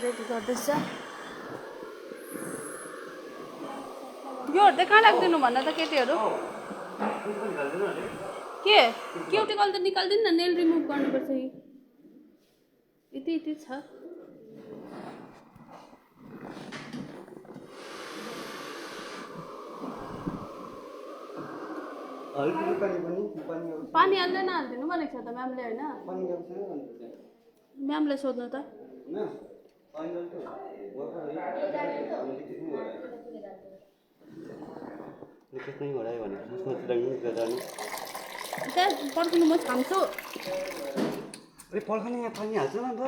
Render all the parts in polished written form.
ready गर्दैछ योहरू त कहाँ राख्दिनु भन त केटीहरू के क्युटिकल त निकाल्दिनु न नेल रिमुभ गर्नुपर्छ यति यति छ पानी हाल्दै नहालिदिनु भनेको छ त म्यामले होइन म्यामलाई सोध्नु त त्यहाँ पर्खिनु म छाम्छु पर्खिनु यहाँ पानी हाल्छ न त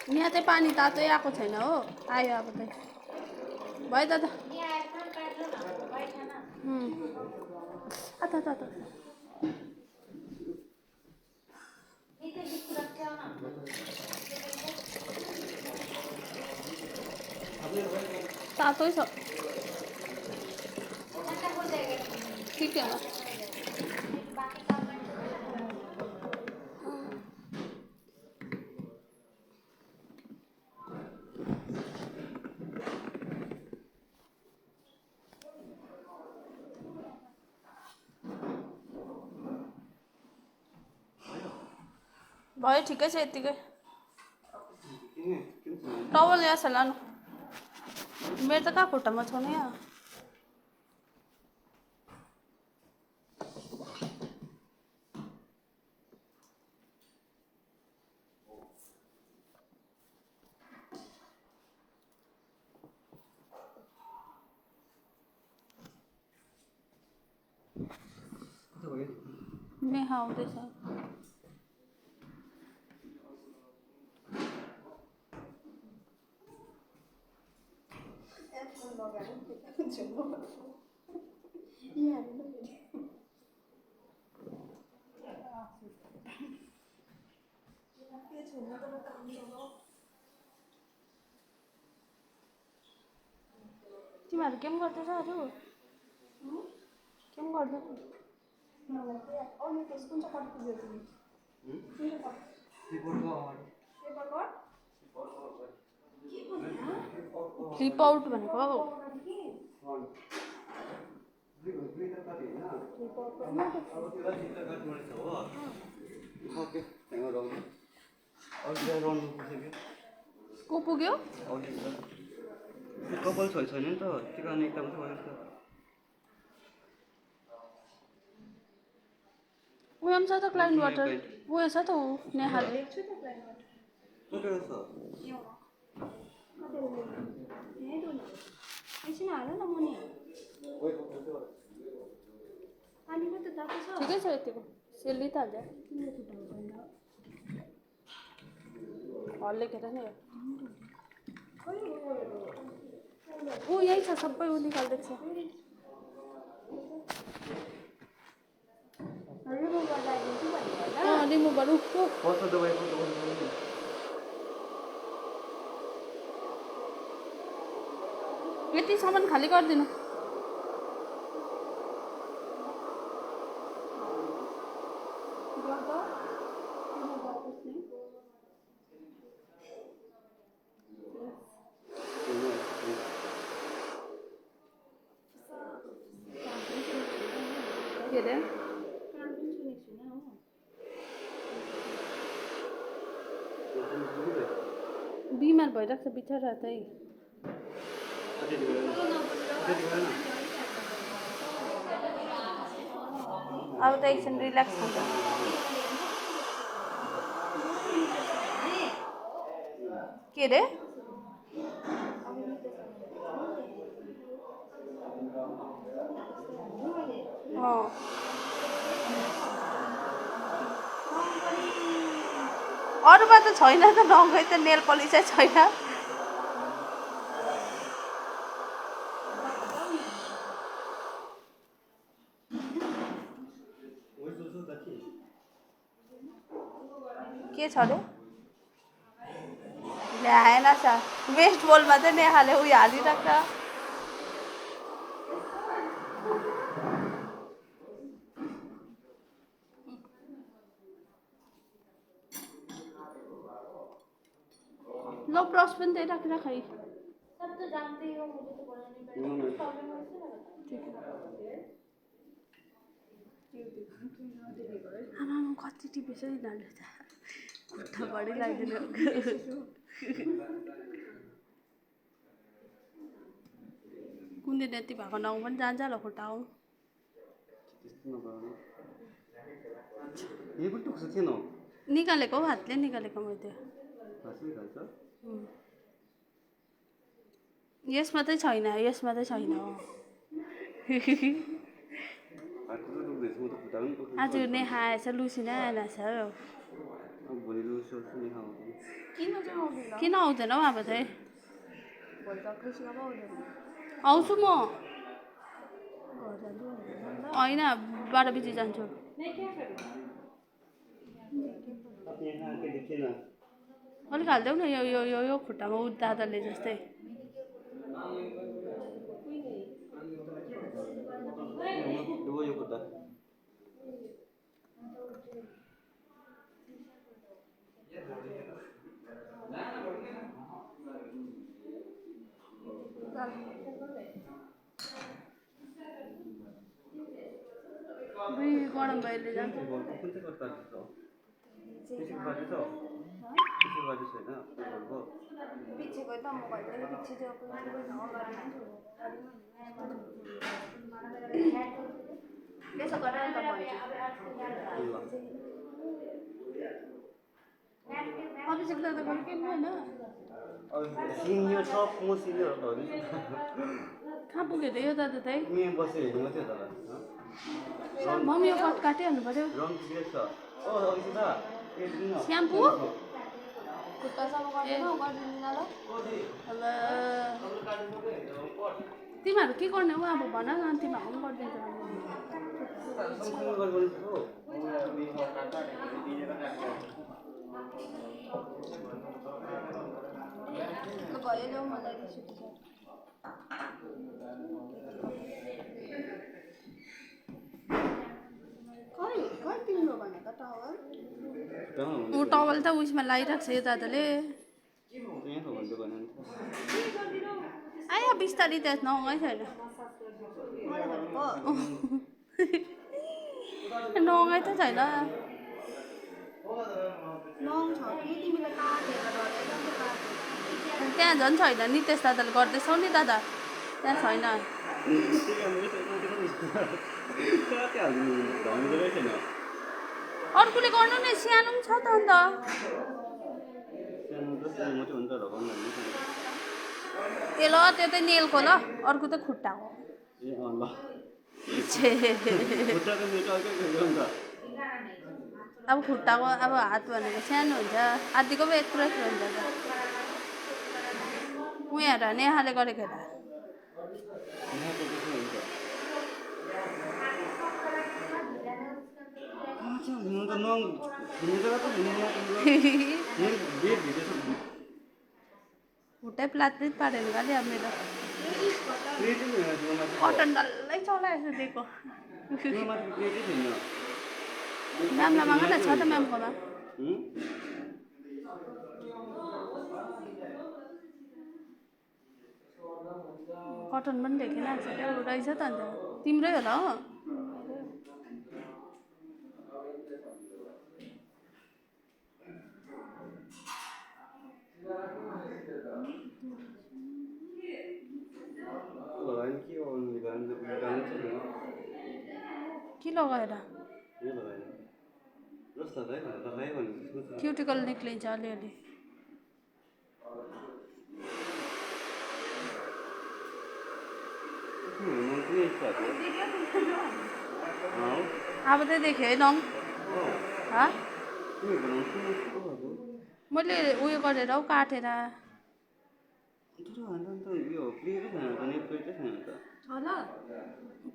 यहाँ चाहिँ पानी तातै आएको छैन हो आयो अब चाहिँ भयो दादा तातै छ ठिक है भयो ठिकै छ यतिकै टवल यहाँ छ लानु मेरो त कहाँ खुट्टामा छ नि यहाँ नेहा आउँदैछ तिमीहरू केम गर्दैछ अरू केम गर्दैछ फ्लिप आउट भनेको को पुग्यो कपाल छैन नि त त्यो कारण एकदम छ उयो पनि छ त क्लाइन्ट वाटर उयो छ त ऊ नेहाले ठिकै छ यतिको सेली त हाल्छ हल लेखेर नि ऊ यही छ सबै ऊ निकाल्दैछ रिमुभ गरौँ यति सामान खाली गरिदिनु के अरे बिमार भइरहेको छ बिचरा चाहिँ अब त एकछिन रिल्याक्स हुन्छ के अरे अरूमा त छैन त नगई त नेल पलिसै छैन के छ अरे ल्याएन छ वेस्ट बोलमा चाहिँ नेहाले उयो हालिराख्छ लो ब्रश पनि त्यही राखेर खै सब तो जानते ही हो मुझे तो बोलना नहीं पड़ेगा प्रॉब्लम है इससे आमामा कति टिपेछ यिनीहरूले त खुट्टा बढी लगाइदिनु कुन दिन यति भएको नाउँ पनि जान्छ होला खुट्टा आउँ त्यस्तो नगर्नु यो पनि टुक्छ थिएन निकालेको हौ हातले निकालेको मैले हाँस्नै खान्छ यसमा चाहिँ छैन यसमा चाहिँ छैन हातको त दुख्दैछ म त खुट्टा पनि दुख्छ आज नेहा आएछ लुसिना आएछ अब भोलि लुसो नि खाउँदैन किन आउँदैन हौ अब चाहिँ आउँछु म होइन 12 बजी जान्छु अलिक हालिदेऊ न यो खुट्टामा उ दादाले जस्तै यो खुट्टा गरम भएले जान्छ कुन चाहिँ कता छ त्यसको बाटो छ त्यसको बाटो छैन घरको पीछे कोई तो मोबाइल में पीछे जो कोई कैसा कर रहा है तब अभिषेक दादा पनि के होइन सिनियर सब म सिनियर हो कहाँ पुग्यो त यो दादा चाहिँ मी बसेर हेर्नु मात्रै होला मम्मी यो कट काटिहाल्नु पर्यो रङ सिरियस छ ओ अभिषेक ए दिनु स्याम्पू कुत्ता सब गर्दैन गर्दिन ल अब तिमीहरू के गर्ने हो अब भन न तिमीहरू पनि गरिदिन्छ भयो ल्याउ मलाई रिस उठ्छ खै तिम्रो भने त टावर ऊ टवल त उयसमा लगाइरहेको छ यो दादाले आयो बिस्तारी त्यहाँ नहँगै छैन नहँगै त छैन नङ छ कि तिमीलाई काटेर त्यहाँ झन् छैन नितेश दादाले गर्दैछौ नि दादा त्यहाँ छैन अर्कोले गर्नु नि सानो पनि छ त अन्त ए ल त्यो त नेलको ल अर्को त खुट्टा हो अब खुट्टाको अब हात भनेको सानो हुन्छ आदिको पो यत्रो यत्रो हुन्छ त उयोहरू नेहाले गरेको हेर खुट्टै प्लात्रित पारेर गाली अब मेरो कटन डल्लै चलाएछ दिएको म्यामलाई माग न छ त म्यामकोमा कटन पनि देखेन रहेछ त अन्त तिम्रै होला हो के लगाएर क्युटिकल निक्लिन्छ अलिअलि अब चाहिँ देखेँ है नङ मैले उयो गरेर हौ काटेर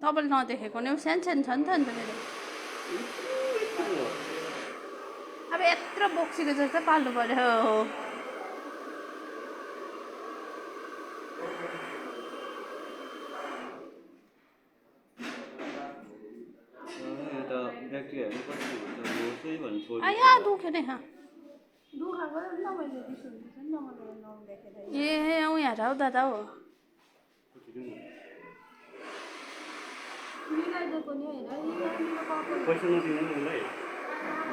तपाईँले नदेखेको नि सानो सानो छ नि त अन्त मेरो अब यत्रो बोक्सीको जस्तो पाल्नु पर्यो दुख्यो नि हाँ दुखाएको नि त मैले रिस उठ्दैछ नि त मलाई नदेखेर ए ऊ यहाँ हौ दादा हो मिलाइदिएको नि होइन पैसा नदिनु नि उसलाई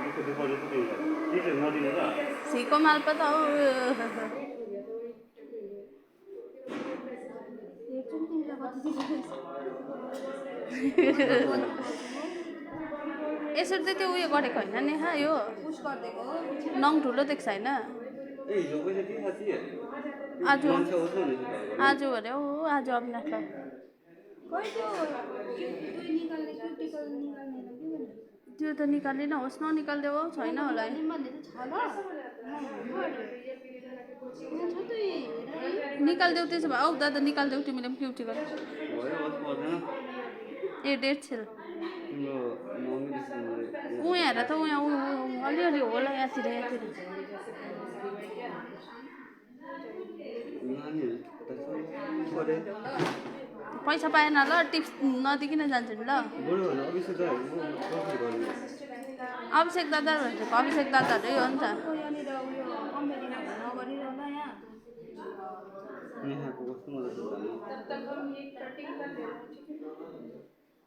दुःख दुखाउँदै पो दिनु के चाहिँ नदिनु ल सीको माल पो त हौ हेर्छु नि तिमीलाई कति दिइरहेछ यसरी चाहिँ त्यो उयो गरेको होइन नि हाँ यो पुस गरिदिएको हो नङ ठुलो देख्छ होइन ए हिजो पैसा दिइ साथी आज मान्छे आउँछ भने आज अरे हो आज अविनाशलाई खोइ त्यो निकाल्ने क्युटिकल निकाल्ने के भन्ने त्यो त निकालेन होस् ननिकाल्दै हो छैन होला भन्ने त छ ल यहाँ छ त निकालिदेऊ त्यसो भए औ दादा निकालिदेऊ तिमीले पनि क्युटी गर भयो होस् पर्दैन ए डेट छिल तिम्रो मम्मीले ऊ यहाँ हेर त ऊ यहाँ अलिअलि होला यहाँतिर यहाँतिर नानीहरू परे पैसा पाएन ल टिप्स नदिकन जान्छ नि ल बरु भने अभिषेक दादाहरू गर्ने अभिषेक दादा भनेको अभिषेक दादाहरू हो नि त यहाँनिर उयो कम्पेनीमा नगरिरहला यहाँ यहाँको कस्तो मजा छ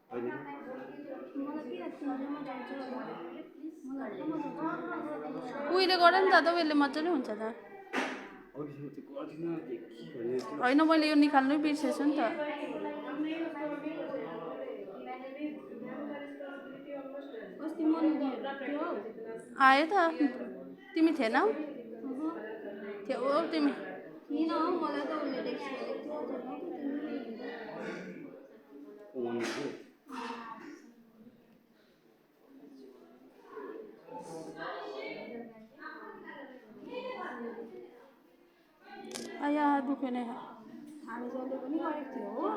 होइन होइन मलाई के लाग्छ मजा आउँछ मलाई त मजा आउँछ उहिले गर नि दादा उहिले मजाले हुन्छ त अभिषेक चाहिँ गर्दिनँ के भन्ने होइन मैले यो निकाल्नै बिर्सेछु नि त अस्ति मनु थियो आयो त तिमी थिएनौ थियो हौ तिमी थिएन हौ मलाई त उसले डेक्सिएको थियो कमाउनु थियो आया दुख्यो नि हामी जसले पनि गरेको थियो हो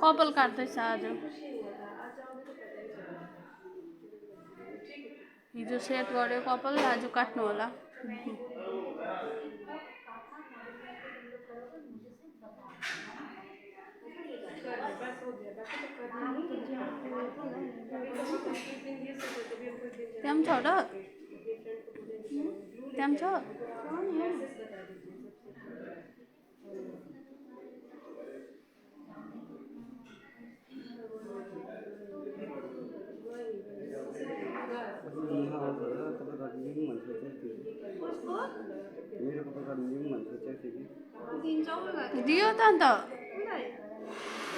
कपाल काट्दैछ आज हिजो सेट गर्यो कपाल आज काट्नु होला त्यहाँ छ र त्यहाँ छ मेरो कपाल काट्नु दिउँ भनेर सोचेको थिएँ कि दियो त अन्त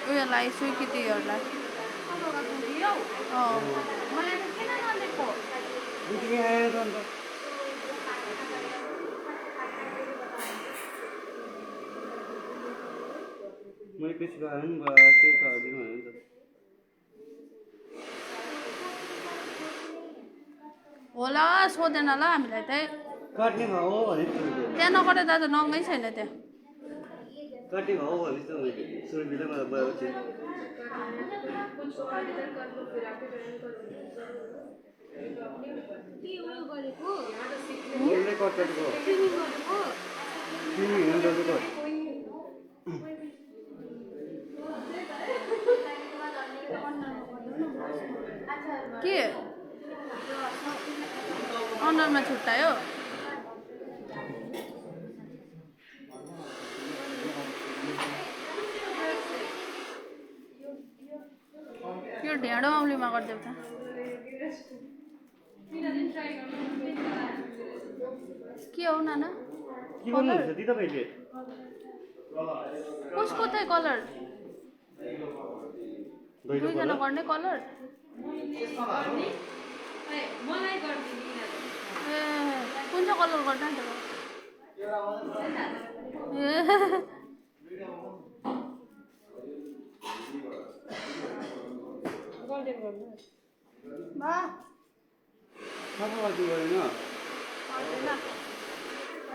उयोलाई स्वीकृतिहरूलाई मलाई त किन नदिएको बुझ्ने आयो त अन्त मैले कृषिको आयो नि त्यही त दिनु भने नि त होला सोधेन ल हामीलाई चाहिँ काट्ने भाउ हो भने त्यहाँ नगरे दादा नङै छैन त्यहाँ काट्ने भाउ हो भने त मैले सुरुबिलै मलाई बोलाएको थिएँ के उयो गरेको उसले कट काटेको ट्रिमिङ गरेको तिमी हिँड्नु डल्लो कट के अनुहारमा छुट्टायो यो ढेँडो औलीमा गरिदेऊ त के हो नाना के गर्नुहुन्छ दि तपाईँले कसको चाहिँ कलर दुईजना गर्ने कलर ए कुन चाहिँ कलर गर्दा नि सफा गरिदिनु गरेन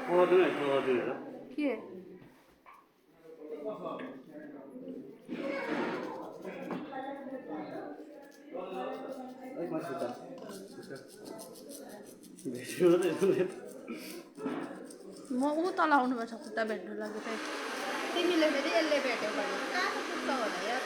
गर्दैन गरिदिनु र के अलिक मासु त म ऊ तल आउनुपर्छ खुट्टा भेट्नु लागि चाहिँ तिमीले फेरि यसले भेट्यौ भने कहाँ पुग्छ होला यार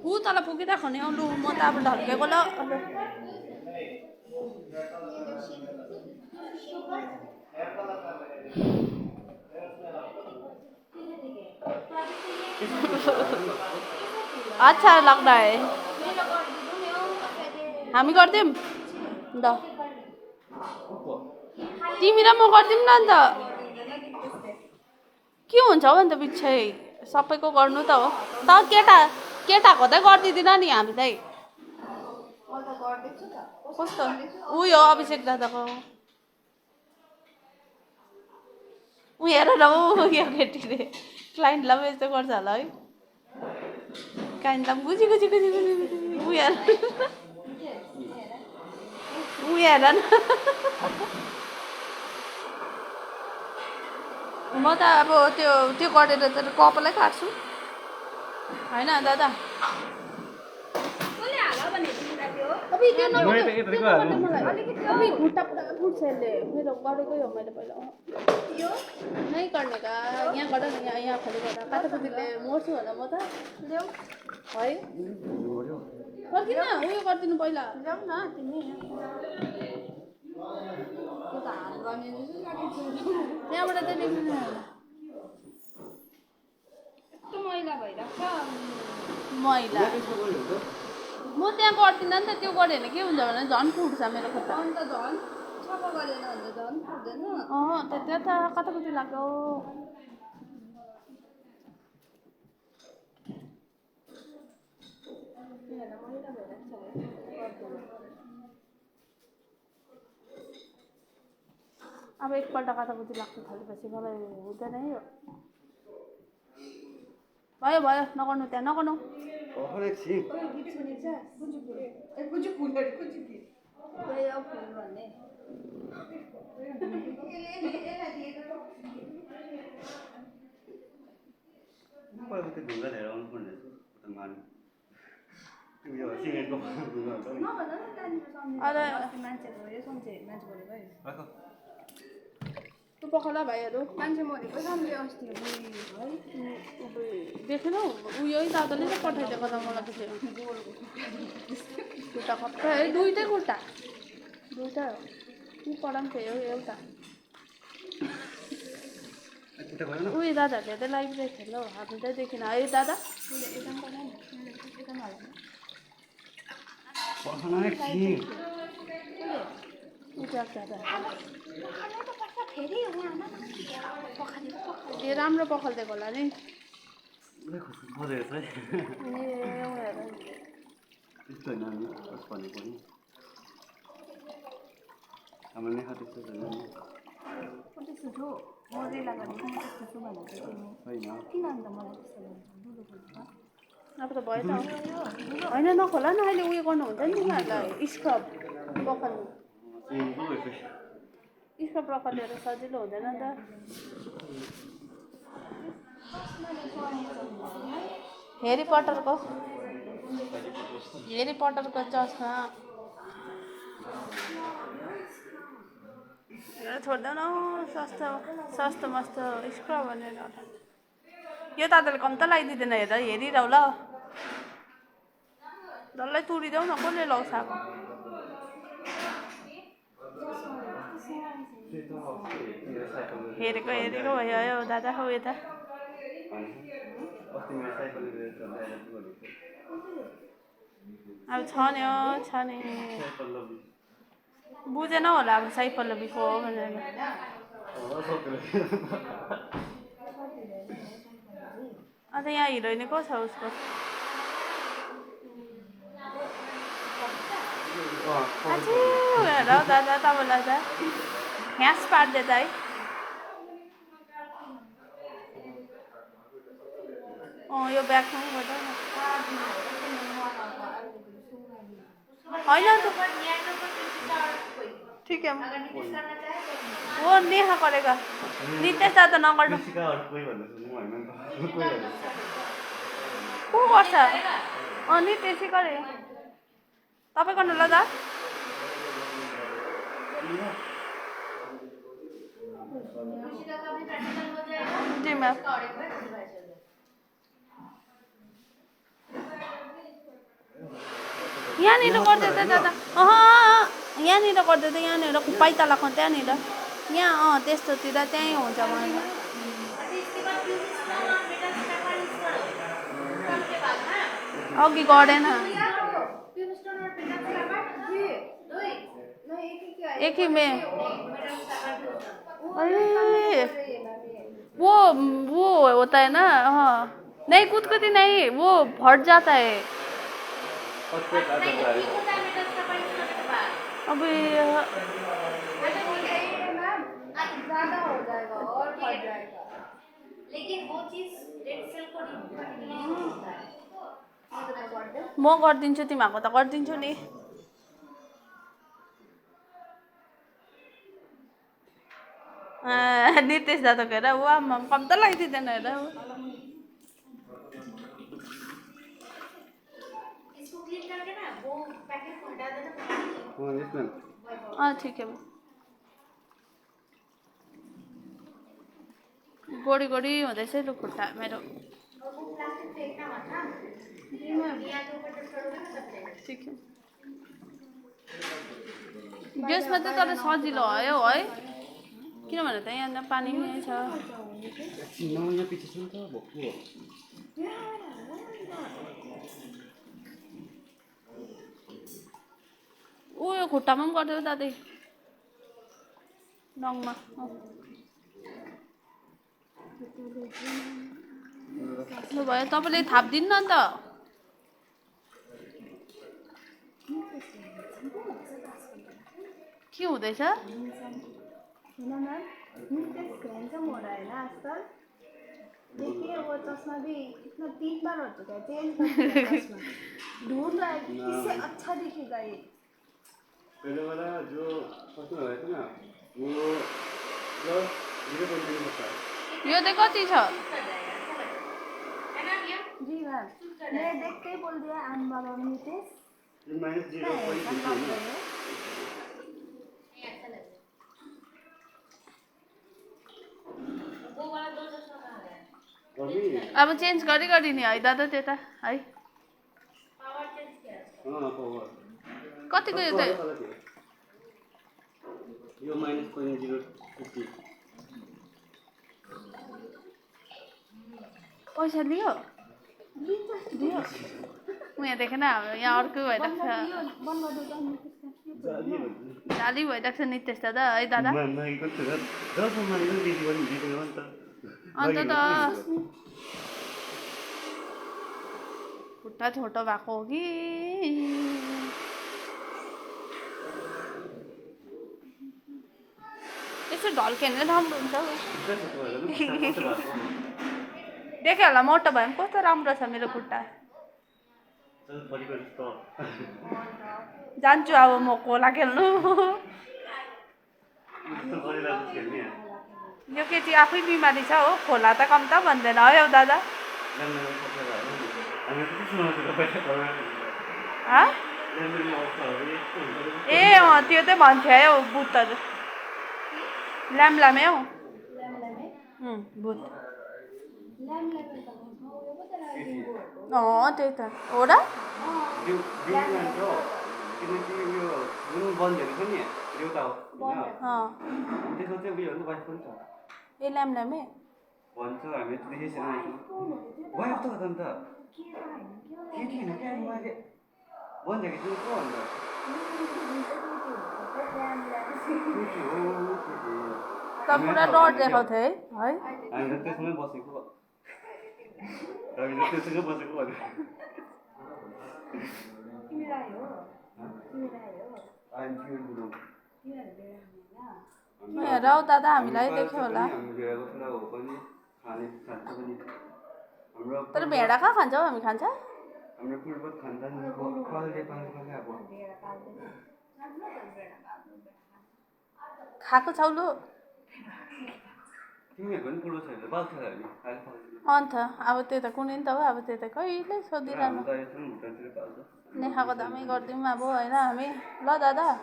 ऊ तल पुगिरहेको नि लु म त अब ढल्केको ल अच्छा लाग्दा है हामी गरिदिउँ ल तिमी र म गरिदिउँ न अन्त के हुन्छ हौ अन्त पछि सबैको गर्नु त हो त केटाको त गरिदिँदैन नि हामीलाई कस्तो उयो अभिषेक दादाको ऊ हेर न ऊ यो केटीले क्लाइन्टलाई पनि यस्तो गर्छ होला है क्लाइन्टलाई पनि गुजी गुजी गुजी गुजी गुजी ऊ हेर न म त अब त्यो गरेर त कपालै काट्छु होइन दादा खुट्टा पुरा फुट्छ यसले मेरो गरेकै हो मैले पहिला नै गर्ने का यहाँ गर न यहाँ खालि गर कताकतिले मर्छु होला म त है फर्किन उयो गरिदिनु पहिला जाऊ न तिमी त्यहाँबाट चाहिँ देख्दैन यस्तो मैला भइरहेको छ मैला म त्यहाँ गर्दिनँ नि त त्यो गऱ्यो भने के हुन्छ भने झन् फुट्छ मेरो खुट्टा अन्त झन् सफा गरेन भने झन् फुट्दैन त्यो त कताकति लाग्यो अब एकपल्ट कताकति लाग्नु थालेपछि मलाई हुँदैन है भयो भयो नगर्नु त्यहाँ नगर्नु तँ पखाला भाइहरू मान्छे मरेको सम्झे अस्ति देखेनौ उयो दादाले त पठाइदिएको त मलाई खुट्टा खप्पै है दुइटै खुट्टा दुइटा हो कि पढाम थियो एउटा उयो दादाहरूले चाहिँ लागिरहेको थियो ल हामी चाहिँ देखिन है दादा ए राम्रो पखालिदिएको होला नि अब त भयो त होइन नखोला न अहिले उयो गर्नुहुन्छ नि तिमीहरूलाई स्क्रब पखाल्नु स्क्रब पखालेर सजिलो हुँदैन नि त हेरी पटरको चस्मा छोड्दैन सस्तो मस्तो स्क्रब भनेर यो दादाले कम त लगाइदिँदैन हेर हेरिरहौ ल डल्लै तुरिदेऊ न कसले लाउँछ अब हेरेको भयो दादा हो यता अब छ नि बुझेन होला अब साई पल्लवीको हो भनेर अन्त यहाँ हिरोइन को छ उसको हेर दादा तपाईँलाई त ह्यास पार्दै त है यो ब्यागमा होइन त ठिकै हो नेहा गरेको नितेश दादा नगर्नु कृषिकाहरू कोही भन्दा सुन्नु होइन नि त कोही भन्दा को गर्छ नितेशै गरे तपाईँ गर्नु ल दा जी मैम यहाँनिर गर्दै त दादा यहाँनिर गर्दै त यहाँनिर पाइतालाको त्यहाँनिर यहाँ त्यस्तोतिर त्यहीँ हुन्छ मलाई अघि गरेन एक ही में अरे वो होता है ना हाँ नहीं कूद नहीं वो फट जाता है अभी ज्यादा हो जाएगा और फट जाएगा लेकिन वो चीज रेड सेल को नहीं होता है म गरिदिन्छु तिमीहरूको त गरिदिन्छु नि नितेश दादा हेर ऊ आमा कम त लगाइदिँदैन हेर इसको क्लीन करके ना वो पैकेट को हटा देना यस मैम ठिक है गोडी गोडी हुँदैछ लु खुट्टा मेरो और वो प्लास्टिक फेंकना मत ना यहाँ के ऊपर जब छोड़ोगे ना तब फेंकना ठिक है ग्यासमा चाहिँ तर सजिलो भयो है किनभने त यहाँ पानी पनि छ यहाँ पछि छ नि त भक्कु ऊ यो खुट्टामा पनि गरिदेऊ दादै नङमा लु भयो तपाईँले थापिदिनु न अन्त के हुँदैछ हैंडसम हो रहा है ना आजकल देखिए वो चश्मा भी कितना 3 बार हो चुका है चेंज कर दिया चश्मा ढूंढ रहा है कि किससे अच्छा दिखेगा ये पहले वाला जो फर्स्ट में था ना वो प्लस 0.3 होता है यो चाहिँ कति छ जी मैम मैं देख के ही बोल दिया आन बाबा नितेश ये माइनस 0.3 अब चेन्ज गरी गरी नि है दादा त्यता है कतिको यो चाहिँ यो माइनस 0.050 पैसा लियो दियो म यहाँ देखेन हाम्रो यहाँ अर्कै भइरहेको छ जाली भइरहेको छ नितेश दादा है दादा अन्त त खुट्टा छोटो भएको हो कि यसो ढल्क्यो भने राम्रो हुन्छ देख्यो होला मोटो भयो भने कस्तो राम्रो छ मेरो खुट्टा जान्छु अब म खोला खेल्नु यो केटी आफै बिमारी छ हो खोला त कम त भन्दैन है औ दादा ए त्यो चाहिँ भन्थ्यो है हौ भूतहरू ल्याम्लामे हौ भूत त्यही त हो र ए ल्याम्लामे भन्छ हामी त देखेको छैन भयो त अन्त केटी होइन क्या मैले भनिदिएको छु को अन्त त पुरा डर देखाउँथ्यो है हामी त त्यसमै बसेको हामी त त्यसैमै बसेको भने हेर हौ दादा हामीलाई देख्यो होला तर भेडा कहाँ खान्छौ हामी खान्छ हाम्रो पूर्वज खानदान कलले पाल्ने अब खाएको छौ लु तिमीहरूको पनि पुरो छ भने बाल थियो नि अहिले पाउँदैन अन्त अब त्यो त कुनै नि त हो अब त्यो त कहिले सोधिरहनु त यस्तो पनि भुटानतिर पाल्छ नेखाको दामै गरिदिउँ अब होइन हामी ल दादा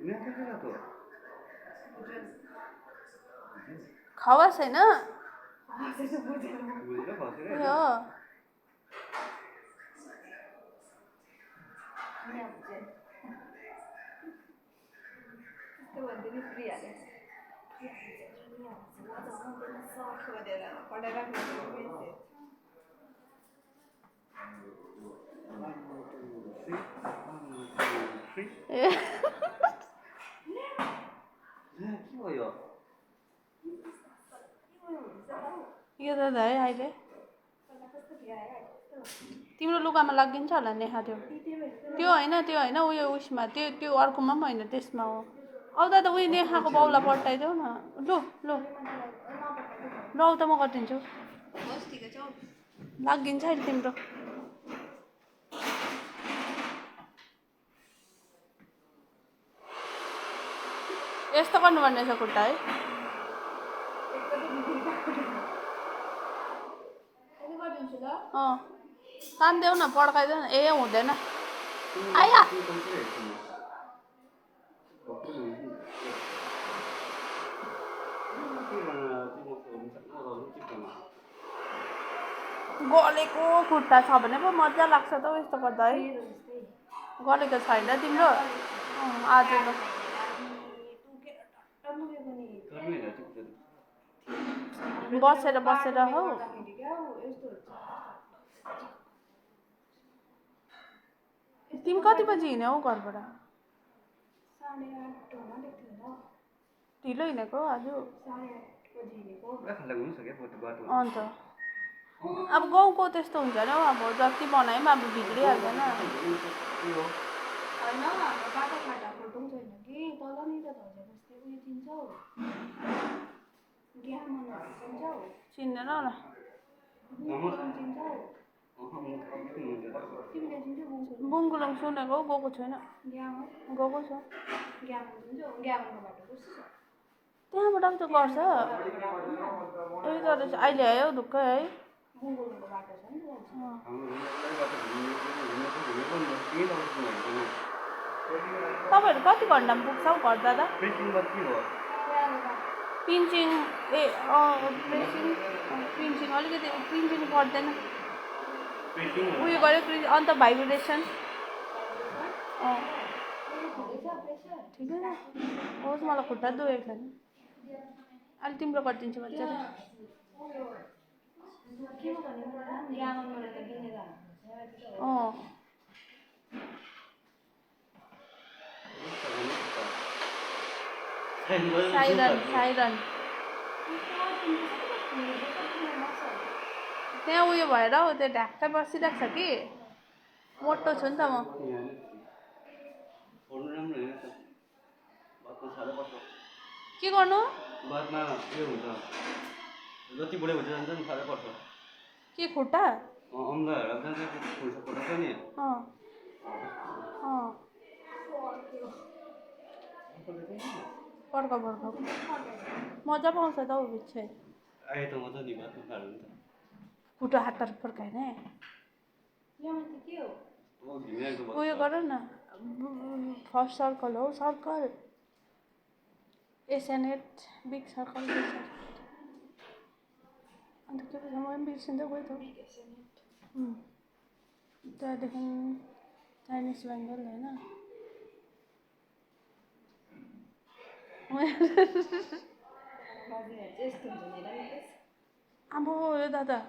यहाँ के त खवास होइन बुझेर बसेर उयो हो त्यस्तो भन्दै नि फ्री हाले सर्ट गरेर पढाइराख्नु ए के भयो यो त है अहिले तिम्रो लुगामा लगिन्छ होला नेहा त्यो होइन उयो उयसमा त्यो अर्कोमा पनि होइन त्यसमा हो औ दादा उयो नेहाको बाउला पठाइदेऊ न लु लु ल औ त म गरिदिन्छु होस् ठिकै छ लागिन्छ अहिले तिम्रो यस्तो गर्नुपर्ने छ खुट्टा है अँ तानिदेऊ न पड्काइदेऊ न ए हुँदैन आया गलेको खुट्टा छ भने पो मजा लाग्छ त यस्तो गर्दा है गलेको छैन तिम्रो आज ल बसेर हौ तिमी कति बजी हिँड्यौ घरबाट ढिलो हिँडेको आज अन्त अब गाउँको त्यस्तो हुन्छ नि हौ अब जति बनाए पनि अब बिग्रिहाल्दैन होइन हाम्रो बाटोघाटा फोटो छैन कि तलनिर धर्जा बस्दै उयो चिन्छौ ग्यामनहरू चिन्छौ चिन्दैन होला चिन्छौ तिमीले चिन्छौ बुङकुलुङ सुनेको गएको छैन ग्यामन गएको छ ग्यामन चिन्छौ ग्यामनको बाटो कस्तो छ त्यहाँबाट पनि त गर्छ त्यही तर अहिले आयो ढुक्कै है बुङकुलुङको बाटो छ नि त तपाईँहरू कति घन्टामा पुग्छ हौ घर दादा पिन्चिङ ए पिन्चिङ अलिकति पिन्चिङ पर्दैन उयो गऱ्यो अन्त भाइब्रेसन ठिकै छ होस् मलाई खुट्टा दुखेको छैन अहिले तिम्रो गरिदिन्छु मजाले अँ साइरन त्यहाँ उयो भएर हौ त्यो ढाक्कै बसिरहेको छ कि मोटो छु नि त म के गर्नु बादमा उयो हुन्छ जति बुढो हुन्छ जान्छ नि साह्रै पर्छ के खुट्टा अम्लाहरू जान्छ खुट्टा छ नि अँ अँ पर्ख मजा पाउँछ त हौ पछि आए त मजा नि बादमा खाएर हुन्छ खुट्टा हातहरू फर्काएन उयो गर न फर्स्ट सर्कल हौ सर्कल एसएनएट बिग सर्कल अन्त के भन्छ म पनि बिर्सिँदै गयो त त्यहाँदेखि चाइनिज बेङ्गल होइन अब यो दादा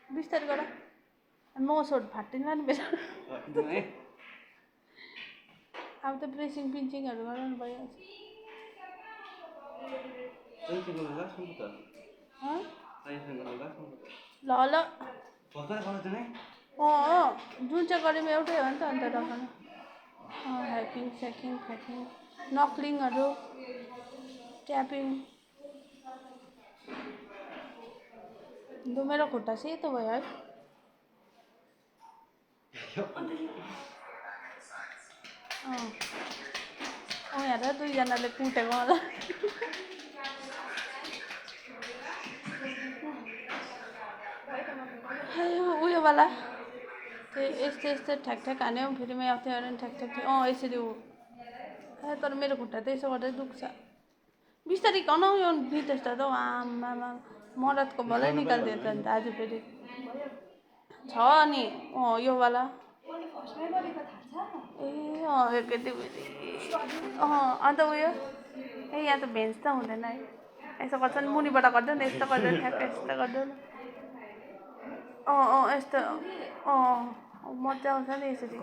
बिस्तारै गर नोसहरू फाट्दैन नि बेला अब त प्रेसिङ पिन्चिङहरू गराउनु भइहाल्छ ल जुन चाहिँ गऱ्यौँ एउटै हो नि त अन्त राख्नु ह्याकिङ स्याकिङ फ्याकिङ नक्लिङहरू ट्यापिङ मेरो खुट्टा सेतो भयो है यहाँ दुईजनाले कुटेको होला उयोवाला यस्तो यस्तो ठ्याक ठ्याक हान्यो फेरि म आउँथ्यो अरे ठ्याक ठ्याक यसरी हो तर मेरो खुट्टा त यसो गर्दै दुख्छ बिस्तारै कनाउँ नितेश दादा आमामा मरदको भलै निकालिदियो त अन्त आज फेरि छ नि योवाला ए केटी अन्त उयो यहाँ त भेन्स त हुँदैन है यसो गर्छ नि मुनिबाट गर्दैन यस्तो गर्दैन ठ्याक्क यस्तो गर्दैन यस्तो मजा आउँछ नि यसरी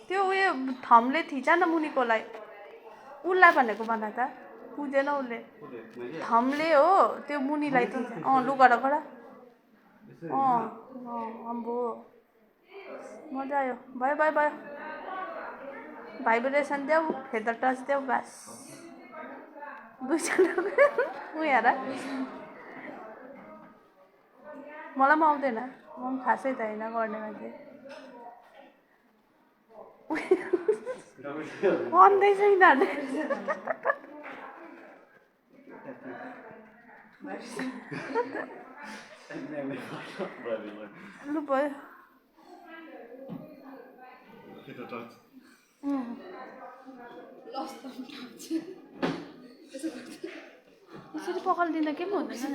त्यो उयो थम्ले थिच न मुनिकोलाई उसलाई भनेको भन त बुझेन उसले थम्ले हो त्यो मुनिलाई थिच लुगा गर अम्बो मजा आयो भयो भयो भयो भाइब्रेसन देऊ फेदर टच देऊ बस दुईजना हेर मलाई पनि आउँदैन म पनि खासै त होइन गर्ने मान्छे अन्दैछ यिनीहरूले लु भयो यसरी पकालिदिँदा के पनि हुँदैन नि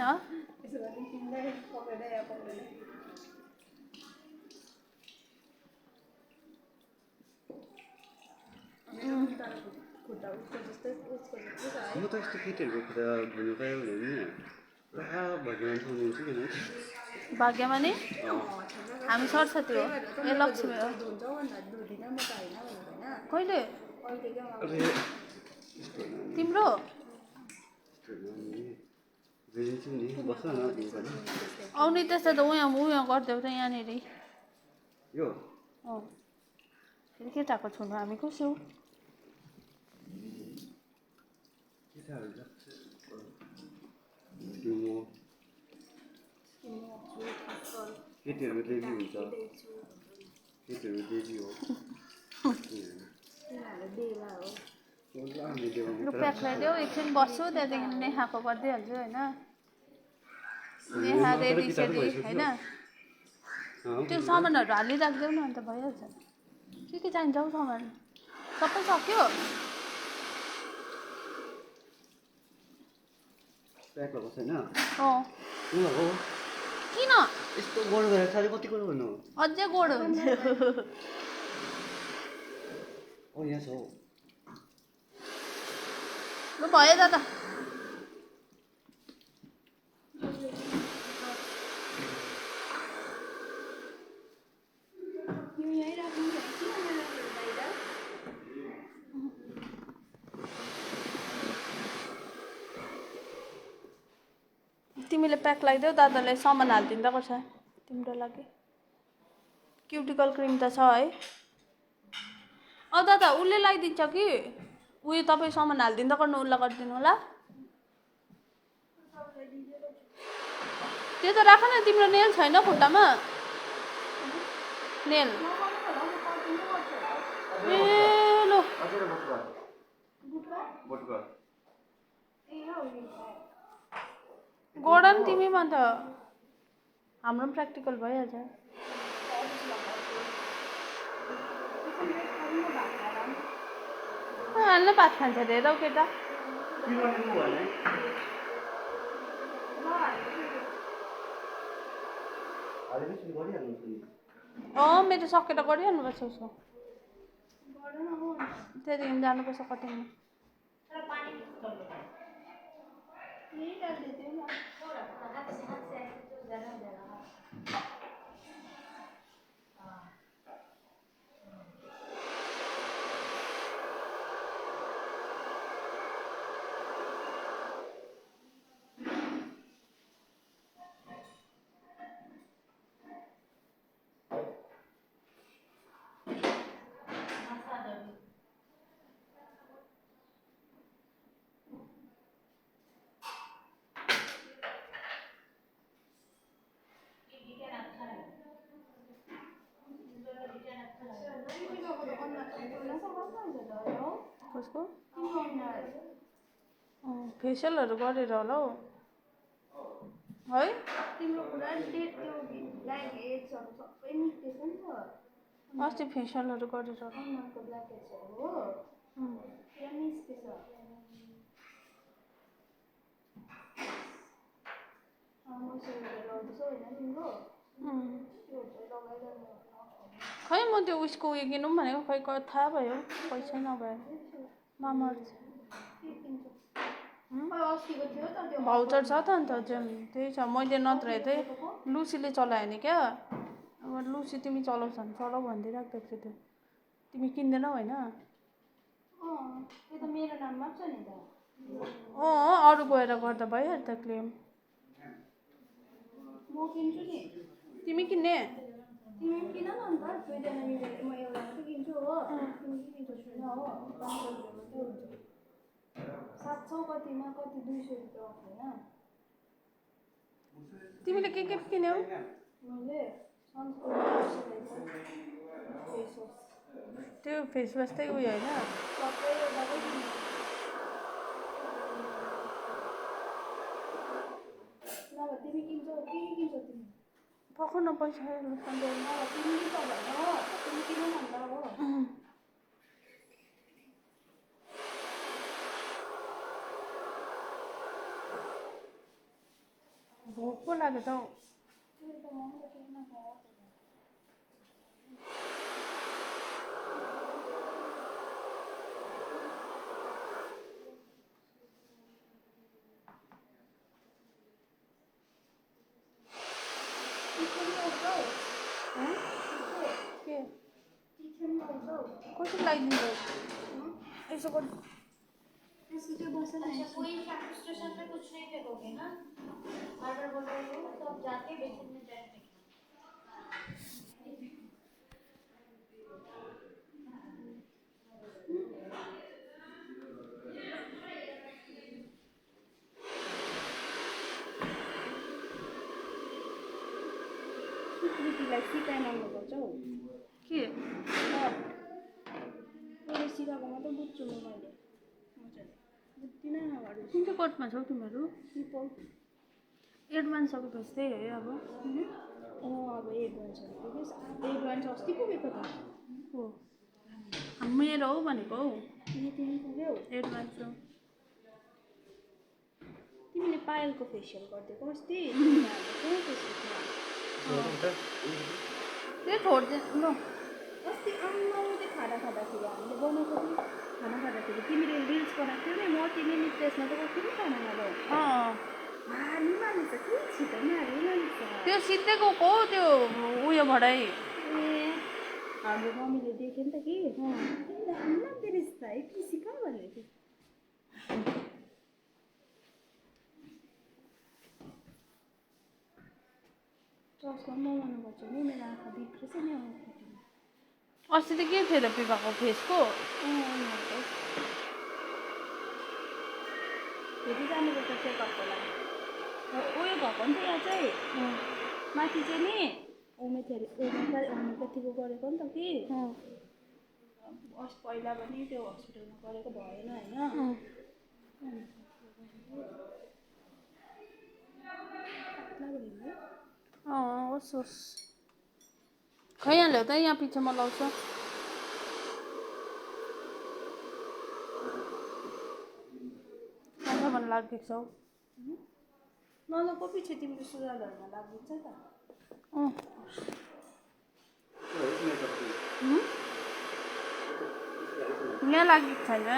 म त यस्तो केटीहरूको खुट्टा धुनु पायो भने नि पुरा भगवान् हुनुहुन्छ किन भाग्यमा नि हामी सरस्वती हो ए लक्ष्मी हो कहिले तिम्रो आउने त्यस्तो त उयो गरिदेऊ त यहाँनिर यो फेरि केटाको छुनु हामी कसो केटीहरू देवी हुन्छ केटीहरू देवी हो प्याक लगाइदेऊ एकछिन बस्छु त्यहाँदेखि नेहाको गरिदिइहाल्छु होइन नेहा रेडी सेडी होइन त्यो सामानहरू हालिराखिदेऊ न अन्त भइहाल्छ के चाहिन्छ हौ सामान सबै सक्यो प्याक भएको छैन किन यस्तो गोड गरेर साह्रै कति कुरो भन्नु अझै गोड हुन्छ यहाँ छ हौ ल भयो दादा तिमीले प्याक लगाइदेऊ दादालाई सामान हालिदिँदाको छ तिम्रो लागि क्युटिकल क्रिम त छ है दादा उसले लगाइदिन्छ कि उयो तपाईँ सामान हालिदिँदा गर्नु उसलाई गरिदिनु होला त्यो त राख न तिम्रो नेल छैन खुट्टामा नेल ए लो गोड नि तिमीमा त हाम्रो पनि प्र्याक्टिकल भइहाल्छ हाल्न भात खान्छ अरे हेरौ केटा मेरो सकेर गरिहाल्नु पर्छ उसको त्यहाँदेखि जानुपर्छ कटिङमा उसको तिम्रो फेसियलहरू गरेर होला हौ है पुरा डेट त्यो ब्ल्याक हेड्सहरू सबै निस्केछ नि त अस्ति फेसियलहरू गरेर होला अनुहारको ब्ल्याक हेड्सहरू हो पुरा निस्केछ मोइस्चराइजर लाउँदैछ होइन तिम्रो त्योहरू चाहिँ लगाइरहनु खै म त्यो उसको उयो किनौँ भनेको खै थाहा भयो पैसै नभएर मामाअर्थ अस्तिको थियो त त्यो भाउचर छ त अन्त त्यही छ मैले नत्र चाहिँ लुसीले चलायो नि क्या अब लुसी तिमी चलाउँछ भने चलाऊ भनिदिइराखेको थियो त्यो तिमी किन्दैनौ होइन त्यो त मेरो नाममा छ नि त अरू गएर गर्दा भइहाल्छ त क्लेम म किन्छु नि तिमी किन्ने तिमी पनि किन न अन्त दुईजना मिलेर म एउटा मात्रै किन्छु हो तिमी किनेको छुइनँ हो 500 रुपियाँ मात्रै हुन्छ 700 कतिमा कति 200 रुपियाँ अफ होइन तिमीले के किन्यौ मैले सनस्क्रिन फेस वास त्यो फेस वास चाहिँ उयो होइन सबै एउटाकै किनेँ नभए तिमी किन्छौ के किन्छौ तिमी पकाउन पैसा तिमी त भएन तिमी किन भन्दा हो भोक पो लाग्यो त हौ के कसरी लगाइदिन्छ यसो गर्नु अच्छा कोई फ्रस्ट्रेशन में कुछ नहीं फेंकोगे ना बार बार बोल रही हो तो अब जाके बेसिन में डायरेक्ट सुकृतिलाई सिकाइन आउनुपर्छ हौ के मैले सिकाएको मात्रै बुझ्छु मैले मजाले बुझ्दिनँ अगाडि कुन चाहिँ कोर्टमा छौ तिमीहरू सिपल एडभान्स सकेपछि त्यही है अब अब एडभान्स अस्ति पुगेको त हो मेरो हो भनेको हौ तिमी पुग्यौ एडभान्स हो तिमीले पायलको फेसियल गरिदिएको अस्ति त्यो छोड्दै ल अस्ति आम्मा त्यो खाँदाखेरि हामीले बनाएको थियौँ खाना खाँदाखेरि तिमीले रिल्स बनाएको थियौ नि म तिमी त्यसमा त कति पनि खाना खाँदा हालिमालिन्छ के छिटो नि हालिमालिन्छ त्यो सिधै गएको हो त्यो उयोबाटै ए हाम्रो मम्मीले देख्यो नि त कि तिमीलाई लाग्दो रहेछ त है कृषि कहाँ भनेको थियो चस्मा मगाउनुपर्छ नि मेरो आँखा बिग्रेछ नि अस्ति त के थेरापी भएको फेसको फेरि जानुपर्छ चेकअपको लागि उयो भएको नि त यहाँ चाहिँ माथि चाहिँ नि होमियोप्याथीको गरेको नि त कि पहिला पनि त्यो हस्पिटलमा गरेको भएन होइन होस् होस् खै यहाँ ल्याउ त यहाँ पिछेमा लाउँछ मन लागेको छ नलको पछि तिम्रो सुधारहरूमा लागिन्छ त यहाँ लागेको छैन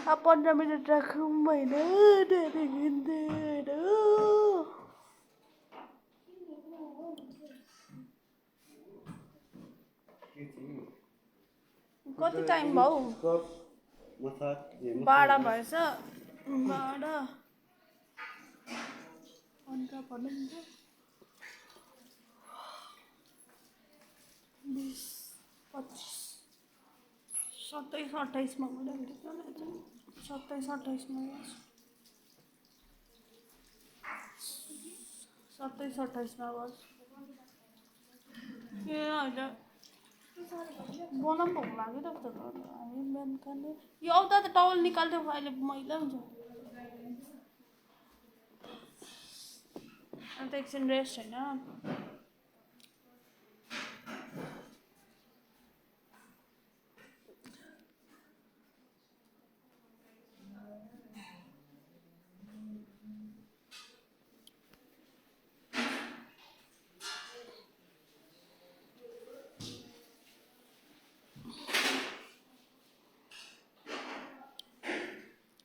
अब 15 मिनट राखौँ होइन कति टाइम भयो 12 भएछ 12 15 भनौँ न 20 25 27 28 मा गइरहेको 27 28 मा 27-28 बस ए होइन बनाउनु भोक लागिरहेको त हामी बिहान खाने यो आउँदा त टावल निकाल्थ्यो अहिले मैला हुन्छ अन्त एकछिन रेस्ट होइन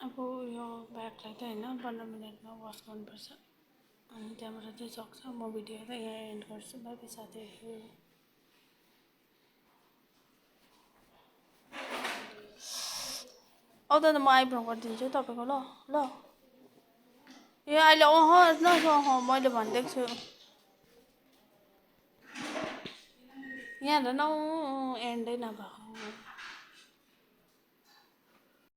अब यो ब्यागलाई त होइन 15 मिनटमा वास गर्नुपर्छ अनि त्यहाँबाट चाहिँ सक्छ म भिडियो त यहाँ एन्ड गर्छु बाई बाई साथीहरू आउँदा त म आइब्रो गरिदिन्छु तपाईँको ल ल ए अहिले मैले भनिदिएको छु यहाँ हेर न एन्डै नभएको